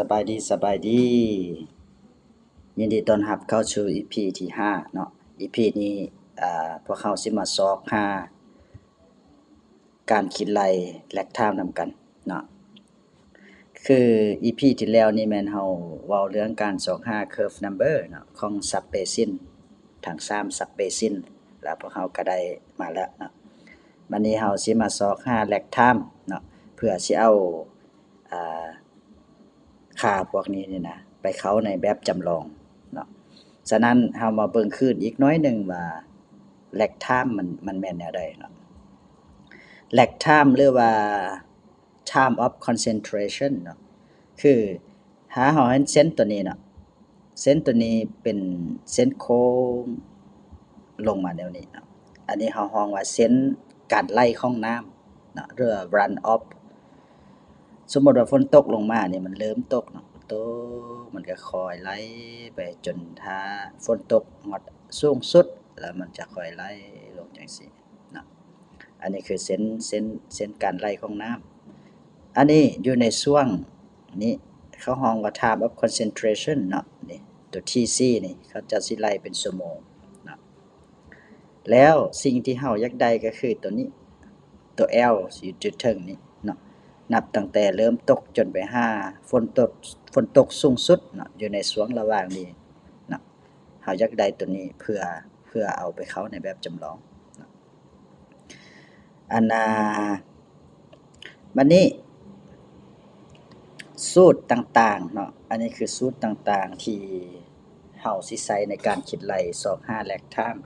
ສະບາຍດີ ສະບາຍດີ ຍິນດີຕ້ອນຮັບເຂົ້າສູ່ອີພີທີຫ້າເນາະ. ອີພີນີ້ ອາ ພວກເຮົາຊິມາຊອກຫາການຄິດໄລ່ແລັກທາມນຳກັນເນາະ. ຄືອີພີທີ່ແລ້ວນີ້ແມ່ນເຮົາເວົ້າເລື່ອງການຊອກຫາເຄີບນຳເບີເນາະ ຂອງຊັບເບຊິນ ທັງສາມຊັບເບຊິນ ແລ້ວພວກເຮົາກໍໄດ້ມາແລ້ວເນາະ. ບັດນີ້ເຮົາຊິມາຊອກຫາແລັກທາມເນາະ ເພື່ອຊິເອົາ ອາ ຄ່າພວກນີ້ນີ້ນະ ໄປເຂົ້າໃນແບບຈຳລອງເນາະ. ສະນັ້ນເຮົາມາເບິ່ງຄືນອີກໜ້ອຍໜຶ່ງວ່າແລັກທາມມັນ ມັນແມ່ນແນວໃດເນາະ. ແລັກທາມ ຫຼືວ່າ time of concentration ເນາະ ຄືຖ້າເຮົາເຫັນເສັ້ນຕົວນີ້ເນາະ ເສັ້ນຕົວນີ້ເປັນເສັ້ນໂຄ້ງລົງມາແນວນີ້ເນາະ. ອັນນີ້ເຮົາຮ້ອງວ່າເສັ້ນການໄຫຼຂອງນ້ຳເນາະ ຫຼືວ່າ run off. ສົມມຸດວ່າຝົນຕົກລົງມານີ້ ມັນເລີ່ມຕົກເນາະ ຕົກ ມັນກໍຄ່ອຍໄຫຼໄປຈົນຖ້າຝົນຕົກຮອດສູງສຸດ ແລ້ວມັນຈະຄ່ອຍໄຫຼລົງຈັ່ງຊີ້ເນາະ. ອັນນີ້ຄືເສັ້ນ ເສັ້ນ ເສັ້ນການໄຫຼຂອງນ້ຳ. ອັນນີ້ຢູ່ໃນຊ່ວງນີ້ ເຂົາຮ້ອງວ່າ time of concentration ເນາະ. ນີ້ ຕົວ T C ນີ້ ເຂົາເຈົ້າຊິໄລ່ເປັນຊົ່ວໂມງເນາະ. ແລ້ວສິ່ງທີ່ເຮົາຢາກໄດ້ກໍຄືຕົວນີ້ ຕົວ L ຢູ່ຈຸດເທິງນີ້ເນາະ. ນັບຕັ້ງແຕ່ເລີ່ມຕົກຈົນໄປຫາຝົນຕົກ ຝົນຕົກສູງສຸດເນາະ ຢູ່ໃນຊ່ວງລະຫວ່າງນີ້ເນາະ. ເຮົາຢາກໄດ້ຕົວນີ້ເພື່ອ ເພື່ອເອົາໄປເຂົ້າໃນແບບຈຳລອງເນາະ. ອັນນ່າ ບັດນີ້ສູດຕ່າງໆເນາະ ອັນນີ້ຄືສູດຕ່າງໆທີ່ເຮົາຊິໃຊ້ໃນການຄິດໄລ່ຊອກຫາແລັກທາມ.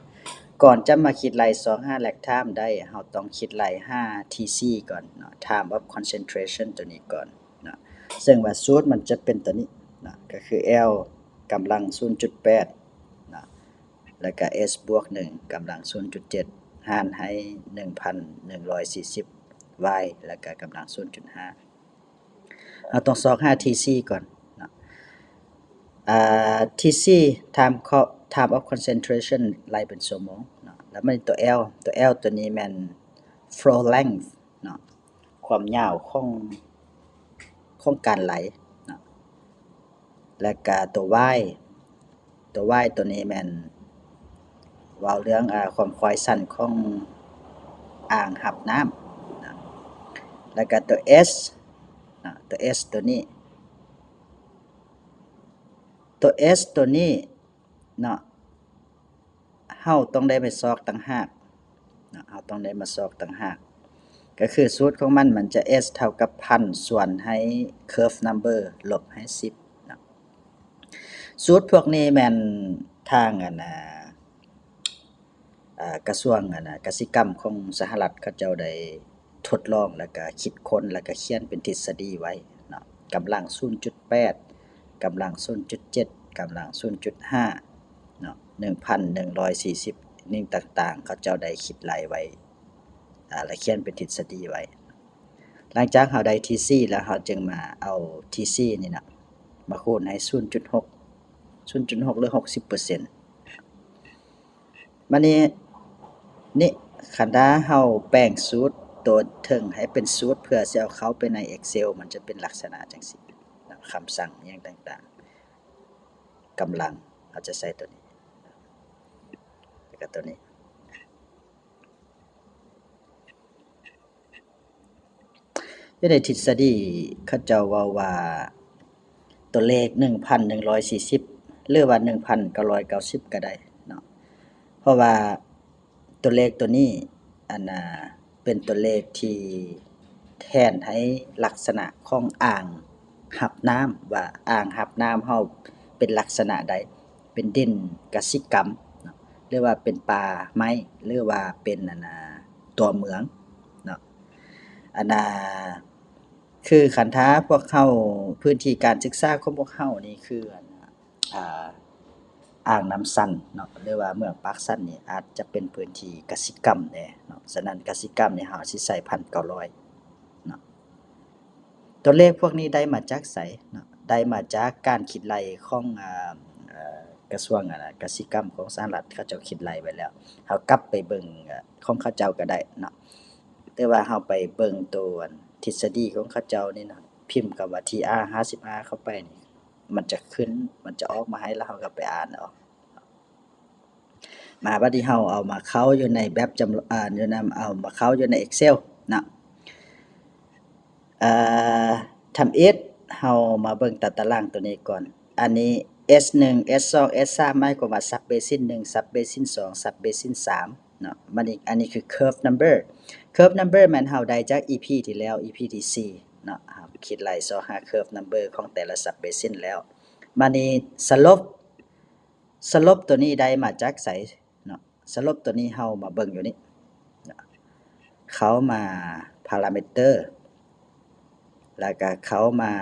ກ່ອນຈະມາຄິດໄລ່ຊອກຫາແລັກທາມໄດ້ ເຮົາຕ້ອງຄິດໄລ່ຫາ T C ກ່ອນເນາະ time of concentration ຕົວນີ້ກ່ອນເນາະ. ເຊິ່ງວ່າສູດມັນຈະເປັນຕົວນີ້ເນາະ ກໍຄື L ກຳລັງສູນຈຸດແປດເນາະ ແລ້ວກະ S ບວກໜຶ່ງກຳລັງສູນຈຸດເຈັດ ຫານໃຫ້ໜຶ່ງພັນໜຶ່ງຮ້ອຍສີ່ສິບ Y ແລ້ວກະກຳລັງສູນຈຸດຫ້າ. ເຮົາຕ້ອງຊອກຫາ T C ກ່ອນເນາະ. ອາ T C time co- time of concentration ໄລ່ເປັນຊົ່ວໂມງເນາະ. ແລ້ວມັນຕົວ L ຕົວ L ຕົວນີ້ແມ່ນ flow length ເນາະ ຄວາມຍາວຂອງ ຂອງການໄຫຼເນາະ. ແລ້ວກະຕົວ Y ຕົວ Y ຕົວນີ້ແມ່ນເວົ້າເລື່ອງ ອາ ຄວາມຄວາຍສັ້ນຂອງອ່າງຮັບນ້ຳເນາະ. ແລ້ວກະຕົວ S ເນາະ ຕົວ S ຕົວນີ້ ຕົວ S ຕົວນີ້ເນາະ ເຮົາຕ້ອງໄດ້ໄປຊອກຕ່າງຫາກເນາະ ເຮົາຕ້ອງໄດ້ມາຊອກຕ່າງຫາກ. ກໍຄືສູດຂອງມັນ ມັນຈະ S ເທົ່າກັບພັນ ສ່ວນໃຫ້ curve number ລົບໃຫ້ສິບເນາະ. ສູດພວກນີ້ແມ່ນທາງ ອັນ ອາ ອາ ກະຊວງ ອັນ ອາ ກະສິກຳຂອງສະຫະລັດ ເຂົາເຈົ້າໄດ້ທົດລອງ ແລ້ວກະຄິດຄົ້ນ ແລ້ວກະຂຽນເປັນທິດສະດີໄວ້ເນາະ. ກຳລັງສູນຈຸດແປດ ກຳລັງສູນຈຸດເຈັດ ກຳລັງສູນຈຸດຫ້າເນາະ ໜຶ່ງພັນໜຶ່ງຮ້ອຍສີ່ສິບ ນີ້ຕ່າງໆ ເຂົາເຈົ້າໄດ້ຄິດໄລ່ໄວ້ ອາ ແລະ ຂຽນເປັນທິດສະດີໄວ້. ຫຼັງຈາກເຮົາໄດ້ T C ແລ້ວ ເຮົາຈຶ່ງມາເອົາ T C ນີ້ນະ ມາຄູນໃຫ້ສູນຈຸດຫົກ ສູນຈຸດຫົກ ຫຼື ຫົກສິບເປີເຊັນ. ບາດນີ້ ນີ້ ຄັນຖ້າເຮົາແປງສູດຕົວເທິງໃຫ້ເປັນສູດເພື່ອຊິເອົາເຂົ້າໄປໃນ Excel ມັນຈະເປັນລັກສະນະຈັ່ງຊີ້ນະ ຄຳສັ່ງຫຍັງຕ່າງໆ ກຳລັງ ເຮົາຈະໃສ່ຕົວນີ້ ແລ້ວກໍຕົວນີ້. ຢູ່ໃນທິດສະດີ ເຂົາເຈົ້າເວົ້າວ່າ ຕົວເລກໜຶ່ງພັນໜຶ່ງຮ້ອຍສີ່ສິບ ຫຼືວ່າໜຶ່ງພັນເກົ້າຮ້ອຍເກົ້າສິບກໍໄດ້ເນາະ ເພາະວ່າຕົວເລກຕົວນີ້ ອັນນ່າ ເປັນຕົວເລກທີ່ແທນໃຫ້ລັກສະນະຂອງອ່າງຮັບນ້ຳ ວ່າອ່າງຮັບນ້ຳເຮົາເປັນລັກສະນະໃດ ເປັນດິນກະສິກຳເນາະ ຫຼືວ່າເປັນປ່າໄມ້ ຫຼືວ່າເປັນ ອັນນ່າ ຕົວເມືອງເນາະ. ອັນນ່າ ຄືຄັນຖ້າພວກເຮົາ ພື້ນທີ່ການສຶກສາຂອງພວກເຮົານີ້ຄື ອາ ອ່າງນ້ຳຊັນເນາະ ຫຼືວ່າເມືອງປາກຊັນນີ້ ອາດຈະເປັນພື້ນທີ່ກະສິກຳແດ່ເນາະ. ສະນັ້ນກະສິກຳນີ້ເຮົາຊິໃສ່ພັນເກົ້າຮ້ອຍເນາະ. ຕົວເລກພວກນີ້ໄດ້ມາຈາກໃສເນາະ? ໄດ້ມາຈາກການຄິດໄລ່ຂອງ ອາ ອາ ກະຊວງ ອາ ກະສິກຳຂອງສະຫະລັດ ເຂົາເຈົ້າຄິດໄລ່ໄວ້ແລ້ວ. ເຮົາກັບໄປເບິ່ງ ອາ ຂອງເຂົາເຈົ້າກໍໄດ້ເນາະ. ແຕ່ວ່າເຮົາໄປເບິ່ງໂຕ ອັນ ທິດສະດີຂອງເຂົາເຈົ້ານີ້ເນາະ. P ພິມຄຳວ່າ ທີອາ ຫ້າສິບຫ້າ ເຂົ້າໄປນີ້ ມັນຈະຂຶ້ນ ມັນຈະອອກມາໃຫ້ ແລ້ວເຮົາກໍໄປອ່ານເອົາ. ມາບັດນີ້ເຮົາເອົາມາເຂົ້າຢູ່ໃນແບບຈຳລ- ເອົາມາເຂົ້າຢູ່ໃນ Excel ເນາະ. ເອີ ທຳອິດເຮົາມາເບິ່ງຕາຕະລາງຕົວນີ້ກ່ອນ. ອັນນີ້ S ໜຶ່ງ S ສອງ S ສາມ ໝາຍຄວາມວ່າ sub basin ໜຶ່ງ sub basin ສອງ sub basin ສາມເນາະ. ບັດນີ້ ອັນນີ້ຄື curve number. Curve number ແມ່ນເຮົາໄດ້ຈາກ ອີພີ ທີ່ແລ້ວ ອີພີ ທີສີ່ເນາະ. ເຮົາຄິດໄລ່ຊອກຫາ curve number ຂອງແຕ່ລະ sub basin ແລ້ວ. ບັດນີ້ slope slope ຕົວນີ້ໄດ້ມາຈາກໃສເນາະ? slope ຕົວນີ້ເຮົາມາເບິ່ງຢູ່ນີ້ເນາະ. ເຂົ້າມາ parameter ແລ້ວກະເຂົ້າມາ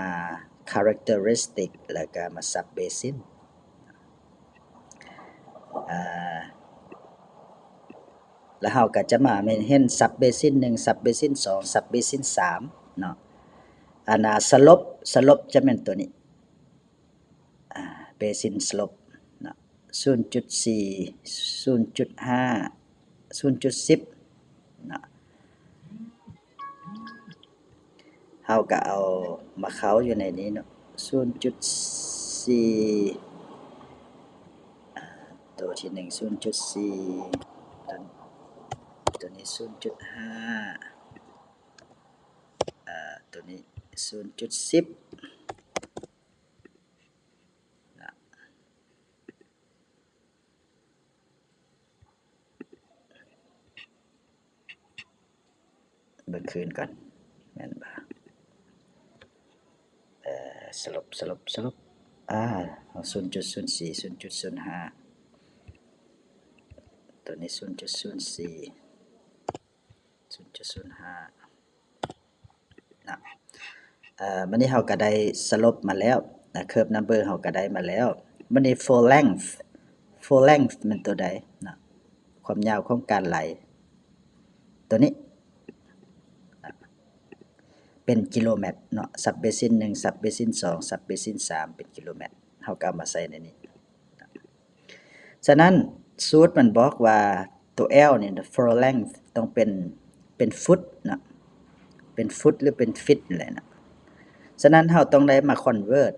characteristic ແລ້ວກະມາ sub basin ເອີ ແລ້ວເຮົາກໍຈະມາເຫັນ sub basin ໜຶ່ງ sub basin ສອງ sub basin ສາມເນາະ. ອັນນ່າ slope slope ຈະແມ່ນຕົວນີ້ ອ່າ basin slope ເນາະ ສູນຈຸດສີ່ ສູນຈຸດຫ້າ ສູນຈຸດສິບເນາະ. ເຮົາກໍເອົາມາເຂົ້າຢູ່ໃນນີ້ເນາະ ສູນຈຸດສີ່ ອ່າ ຕົວທີໜຶ່ງ ສູນຈຸດສີ່ ຕົວ ຕົວນີ້ ສູນຈຸດຫ້າ ອ່າ ຕົວນີ້ ສູນຈຸດສິບ ນະ ເບິ່ງຄືນກ່ອນ ແມ່ນບໍ່? ເອີ slope slope slope ອ່າ ເອົາ ສູນຈຸດສູນສີ່ ສູນຈຸດສູນຫ້າ ຕົວນີ້ ສູນຈຸດສູນສີ່ ສູນຈຸດສູນຫ້າ ເນາະ. ເອີ ບັດນີ້ເຮົາກໍໄດ້ slope ມາແລ້ວນະ curve number ເຮົາກໍໄດ້ມາແລ້ວ. ບັດນີ້ full length full length ແມ່ນຕົວໃດເນາະ? ຄວາມຍາວຂອງການໄຫຼ ຕົວນີ້ ເປັນກິໂລແມັດເນາະ sub basin ໜຶ່ງ sub basin ສອງ sub basin ສາມ ເປັນກິໂລແມັດ ເຮົາກໍເອົາມາໃສ່ໃນນີ້. ສະນັ້ນ ສູດມັນບອກວ່າຕົວ L ນີ້ furrow length ຕ້ອງເປັນ ເປັນຟຸດເນາະ ເປັນຟຸດ ຫຼື ເປັນຟິດນີ້ແຫຼະເນາະ. ສະນັ້ນ ເຮົາຕ້ອງໄດ້ມາ convert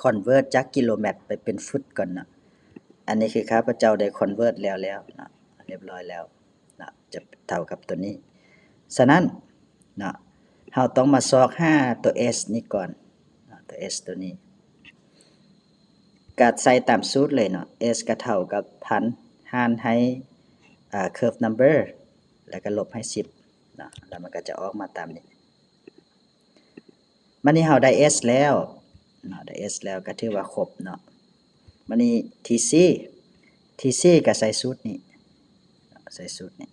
convert ຈາກກິໂລແມັດໄປເປັນຟຸດກ່ອນເນາະ. ອັນນີ້ຄືຂ້າພະເຈົ້າໄດ້ convert ແລ້ວແລ້ວເນາະ ຮຽບຮ້ອຍແລ້ວເນາະ ຈະເທົ່າກັບຕົວນີ້. ສະນັ້ນເນາະ ເຮົາຕ້ອງມາຊອກຫາຕົວ S ນີ້ກ່ອນເນາະ ຕົວ S ຕົວນີ້ ກະໃສ່ຕາມສູດເລີຍເນາະ S ກະເທົ່າກັບພັນ ຫານໃຫ້ ອ່າ curve number ແລ້ວກະລົບໃຫ້ສິບເນາະ ແລ້ວມັນກະຈະອອກມາຕາມນີ້. ບັດນີ້ເຮົາໄດ້ S ແລ້ວເນາະ ໄດ້ S ແລ້ວກະຖືວ່າຄົບເນາະ. ບັດນີ້ ທີຊີ ທີຊີ ກະໃສ່ສູດນີ້ເນາະ ໃສ່ສູດນີ້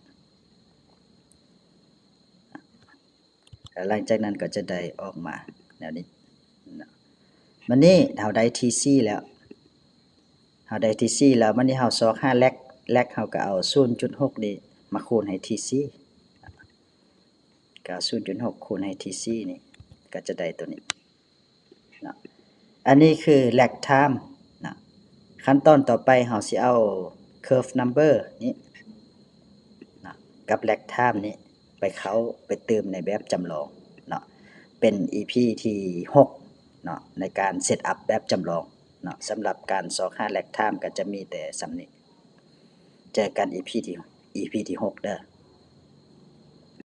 ແລ້ວຫຼັງຈາກນັ້ນກໍຈະໄດ້ອອກມາແນວນີ້ເນາະ. ບັດນີ້ເຮົາໄດ້ທີຊີແລ້ວ ເຮົາໄດ້ທີຊີແລ້ວ ບັດນີ້ເຮົາຊອກຫາ lag lag ເຮົາກໍເອົາສູນຈຸດຫົກນີ້ມາຄູນໃຫ້ທີຊີ ກໍເອົາສູນຈຸດຫົກຄູນໃຫ້ທີຊີນີ້ ກໍຈະໄດ້ຕົວນີ້ເນາະ. ອັນນີ້ຄື lag time ເນາະ. ຂັ້ນຕອນຕໍ່ໄປເຮົາຊິເອົາ curve number ນີ້ເນາະ ກັບ lag time ນີ້ໄປເຂົ້າ ໄປຕື່ມໃນແບບຈຳລອງເນາະ ເປັນ ອີພີ ທີຫົກເນາະ ໃນການ set up ແບບຈຳລອງເນາະ. ສຳລັບການຊອກຫາ lag time ກໍຈະມີແຕ່ສ່ຳນີ້. ເຈີກັນ ອີພີ ທີ ອີພີ ທີຫົກເດີ້.